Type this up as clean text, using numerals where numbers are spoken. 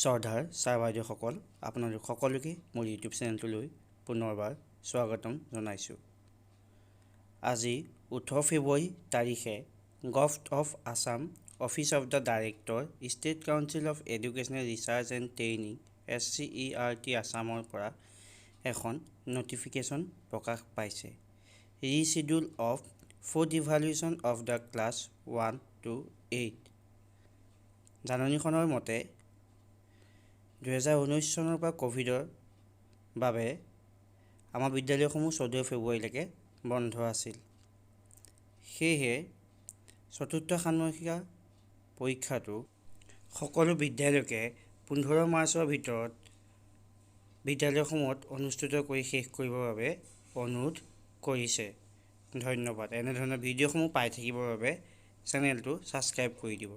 শ্ৰদ্ধাৰ ছাৰ বাইদেউসকল, আপোনালোক সকলোকে মোৰ ইউটিউব চেনেলটোলৈ পুনৰবাৰ স্বাগতম জনাইছোঁ। আজি 18 ফেব্ৰুৱাৰী তাৰিখে Govt of Assam, Office of the Director, State Council of Educational Research and Training, SCERT, আছামৰ পৰা এখন নটিফিকেশ্যন প্ৰকাশ পাইছে, reschedule of fourth evaluation of the class 1 to 8। জাননীখনৰ মতে 2019 চনৰ পৰা ক'ভিডৰ বাবে আমাৰ বিদ্যালয়সমূহ 14 ফেব্ৰুৱাৰীলৈকে বন্ধ আছিল। সেয়েহে চতুৰ্থ ষান্মাসিকা পৰীক্ষাটো সকলো বিদ্যালয়কে 15 মাৰ্চৰ ভিতৰত বিদ্যালয়সমূহত অনুষ্ঠিত কৰি শেষ কৰিবৰ বাবে অনুৰোধ কৰিছে। ধন্যবাদ। এনেধৰণৰ ভিডিঅ'সমূহ পাই থাকিবৰ বাবে চেনেলটো ছাবস্ক্ৰাইব কৰি দিব।